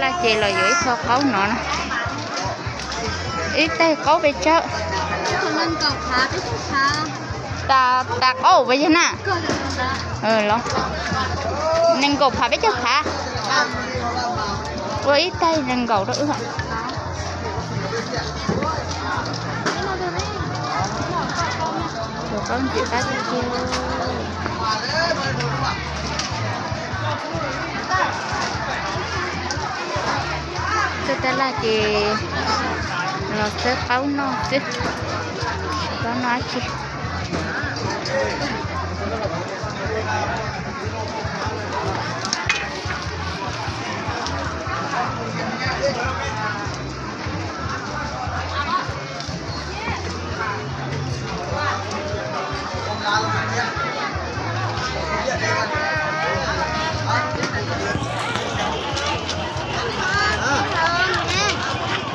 Laj ces los yuav ib txho qaub no na. Ib taig qaub pes tsawg? Tas, tas qaub pes tsawg na? Los nees nkaum phav peb caug phav. Ua ib taig nees nkaum rau wb. Tus qaub ntxim qab tiag tiag. Tuaj taj laj ces los txhawb qaub noj xwb, qaub noj dab tsi.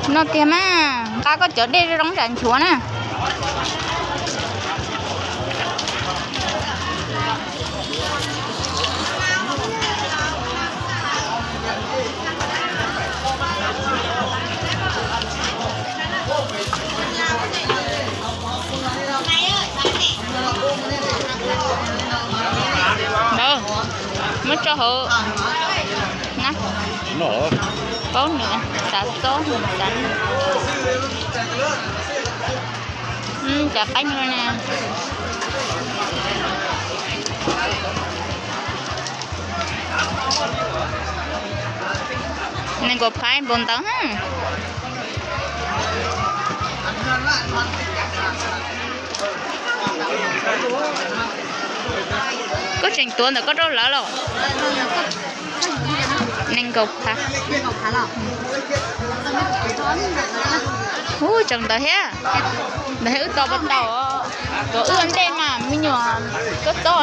Noj tiag mas, nqa koj cov dej zoo zam nchuav na. Ntawd, muab tso hauv na. Paub nws xav txob xav. Cov qaib no na. Nees nkaum phav npaum ntawd. Koj tseem tuav ntawm koj rau lawv los? Nees nkaum phav. Ub, tseem ntawd thiab. Ntawd thiab wb tos pas tau. Tuav wb ua ntej mas me nyuam koj txob.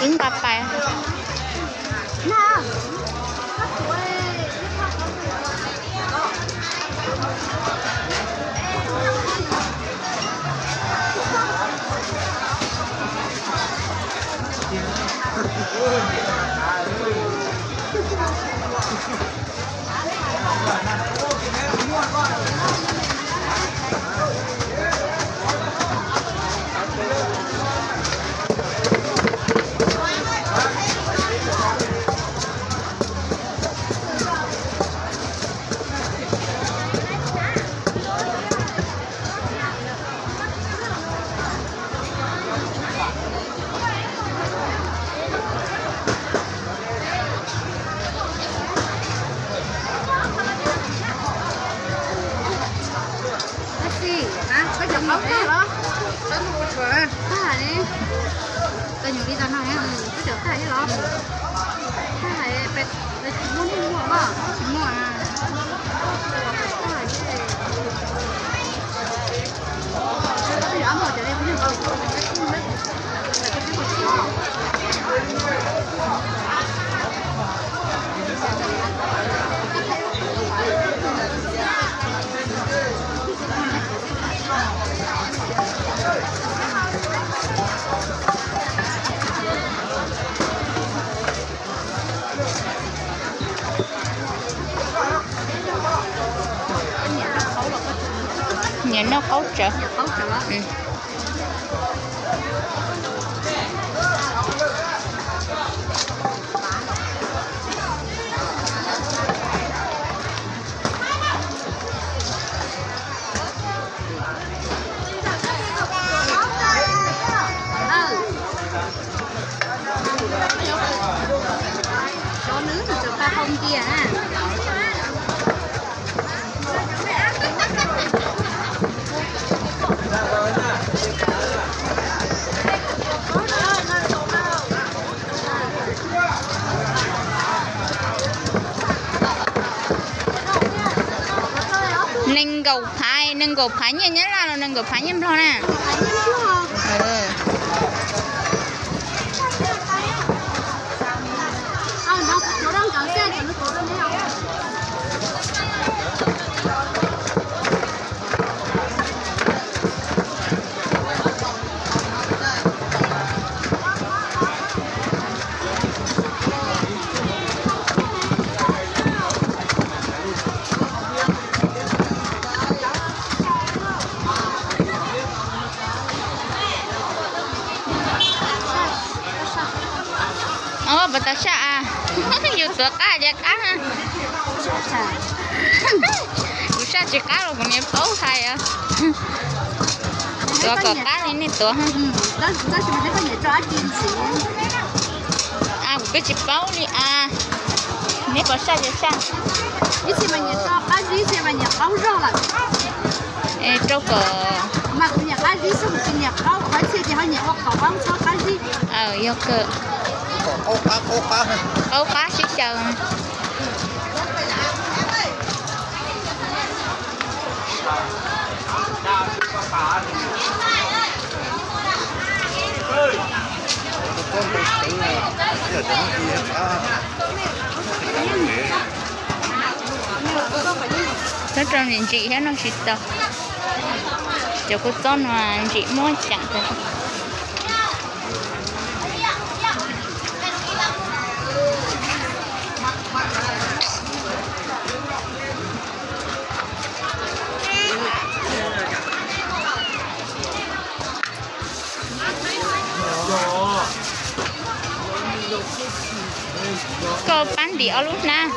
Wb nqa pais. Nyiam noj qaub tsawv. Nees nkaum phav, nees nkaum phav nyiaj Nyab Laj los nees nkaum phav nyiaj Nplog na? Puas tau saj a? Yus tuav qab ces qab. Kuv saj tsis qab los kuv niam paub hais. Tuav kom qab li nej tuav. Kuv twb tsis paub li a. Neb puas saj ces saj. Rau kom, yog kawg. Qaub qab sib xyaw. Txob rau ntsim ntsim thiab no tsis tau. Cov kua txob no ntsim muab ceem tag. Koj pab ntim ob lub hnab.